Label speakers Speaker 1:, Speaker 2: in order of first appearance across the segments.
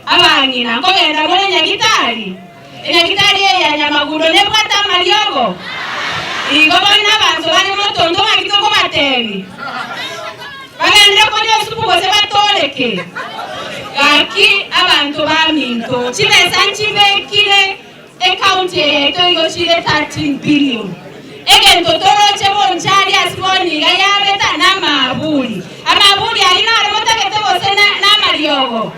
Speaker 1: Abang'ina nkogenda more nyagitari, enyagitari eye ya Nyamagundo nebwate amariogo. Igo bono abanto bare motondo ng'aki tokobatebi? Bagendire konywa esupu gose batoreke? Gaki abanto baminto, chibesa nchibekire ecounty eye yaito igo chire 13 billion. Egento toroche bonchari ase bono iga yabeta namaaburi. Amaaburi ayio naro motagete gose namariogo?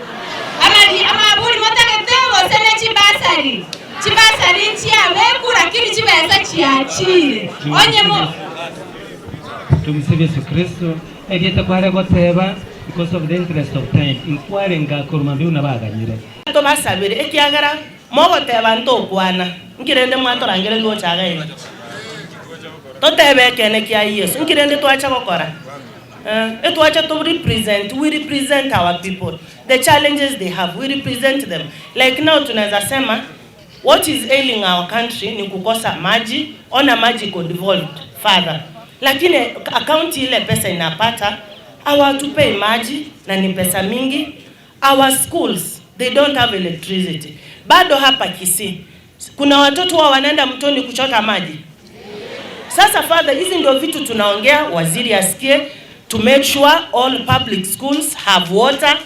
Speaker 1: Amaaburi motagete gose ne chibasari? Chibasari nchiabeku lakini chibesa chiachire. Onye mo.
Speaker 2: Tumsifu Yesu Kristo. Erieta kware goteba because of the interest of time inkware ngakoruma mbiu nabaganyire.
Speaker 3: Tobasabere, ekiagera mogoteba ntokwana, nki rende mwatorangereria gocha iga iga? Totebe ekeene kia Yeso, nki rende twacha gokora? Eh, etwacha to represent, we represent our people, the challenges they have, we represent them. Like now tunaweza sema what is ailing our country ni kukosa maji, ona maji iko devolved further. Lakini akaunti ile pesa inapata hawatupei maji na ni pesa mingi. Our schools, they don't have electricity. Bado hapa Kisii kuna watoto wao wanaenda mtoni kuchota maji. Sasa father, hizi ndio vitu tunaongea, waziri asikie, to make sure all public schools have water,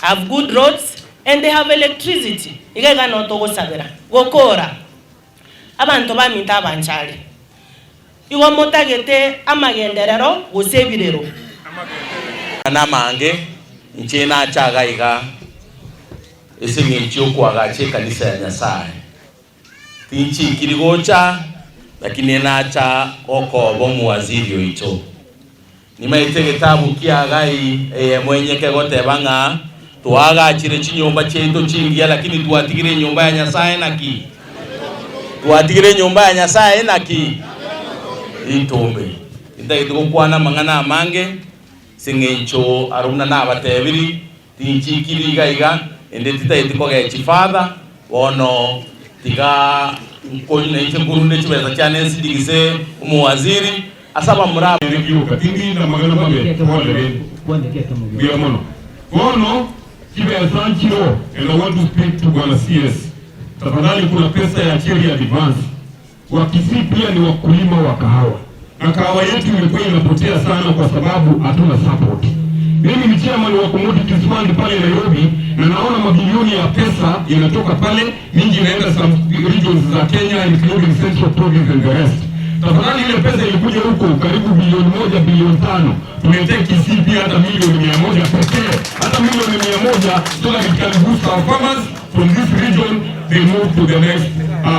Speaker 3: have good roads and they have electricity. Iga iga no togosabera gokora abanto baminto abanchari igo motagete amagenderero gose ebirero.
Speaker 4: Namange inche nacha iga iga ase eng'encho y'okoagacha ekanisa ya Nyasaye. Tinchikiri gocha, lakini nacha gokoba omowaziri oito. Nimaete egetabu kia Hagai eyemo enye kegoteba ng'a twaagachire chinyomba chiaito chingiya lakini twatigire enyomba ya Nyasaye naki? Twatigire enyomba ya Nyasaye naki? Itombe. Intagete gokwana amang'ana amange ase eng'encho aro buna nabatebiri tinchikiri iga iga ende titageti kogechi father bono tiga nkonywa nainche nkorunde chibesa chiane nsindigise omowaziri ase abamura.
Speaker 5: Rioka tindi na magana mabe pole rende mbuya mono bono chibesa nchiro and I want to speak to Bwana CS. Tafadhali, kuna pesa ya cherry advance. Wakisii pia ni wakulima wa kahawa na kahawa yetu imekuwa inapotea sana kwa sababu hatuna support. Mimi ni chairman wa Commodities Fund pale Nairobi na naona mabilioni ya pesa yanatoka pale, mingi inaenda some regions za Kenya including Central Province and the rest. Tafadhali, ile pesa ilikuja huko karibu bilioni 1, bilioni 5, tuletee Kisii pia hata milioni 100 pekee, hata milioni 100 so that it can boost our farmers from this region, they move to the next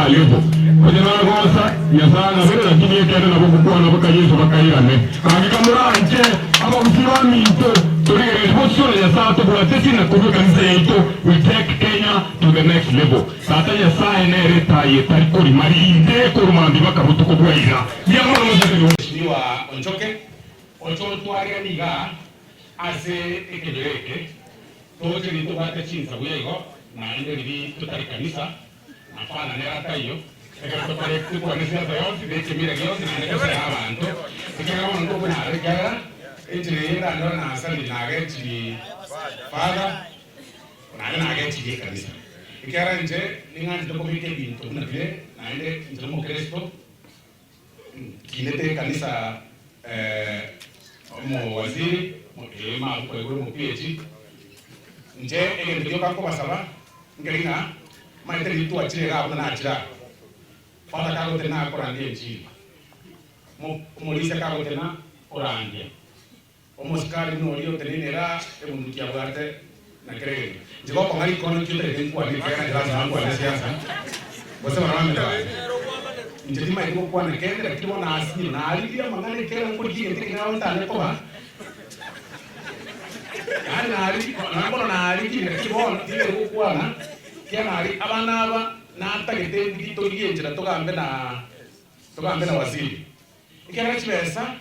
Speaker 5: level. Kwenye nagosa Nyasaye ngabere lakini ekere nabo gukwana baka Yesu bakairane kangi kamuranje abagusi minto turigereria bosio Nyasaye tubwate sina kubwa kanisa yaito, we take Kenya to the next level. Tata Nyasaye nere taye tari kurima inde kurumambi bakabutuko bwaira ndiamono muzee.
Speaker 6: Mheshimiwa Onchoke ocho tware niga ase ekenyoro eke toche nitobwate chinsabu igo naende riri tutari kanisa napana nerataiyo ekero tokore tukwane siasa yonsi nekemira gionsi naende tosera abanto ekero bono ntokonyara ekiagera enchera eye ndandora nasari nagechiri father naende nagechiri ekanisa ekiagera inche ning'anchete kobeka ebinto buna bire naende inche nomokristo kinete ekanisa omowaziri mabuko igoro omoph nche egento gioka nkobasaba nkeri ng'a maete ritwachire iga abuna nachira father kagotena akorandia enchiri, omorisia kagotena orandia, omosikari nori otenenera ebunduki abwate na kere gento nche gokong'a rikono kioterete nkwane ekero nachira nkwane siasa gose baramameta inche timaete gokwana kende lakini bono nasinyire nariria amang'ana ekero nkorigia egento ekeng'ao ntane koba yaani nari nabono narikire lakini bono tigere gokwana kia nari abana aba natagete torigie enchera togambe na waziri ekero chibesa.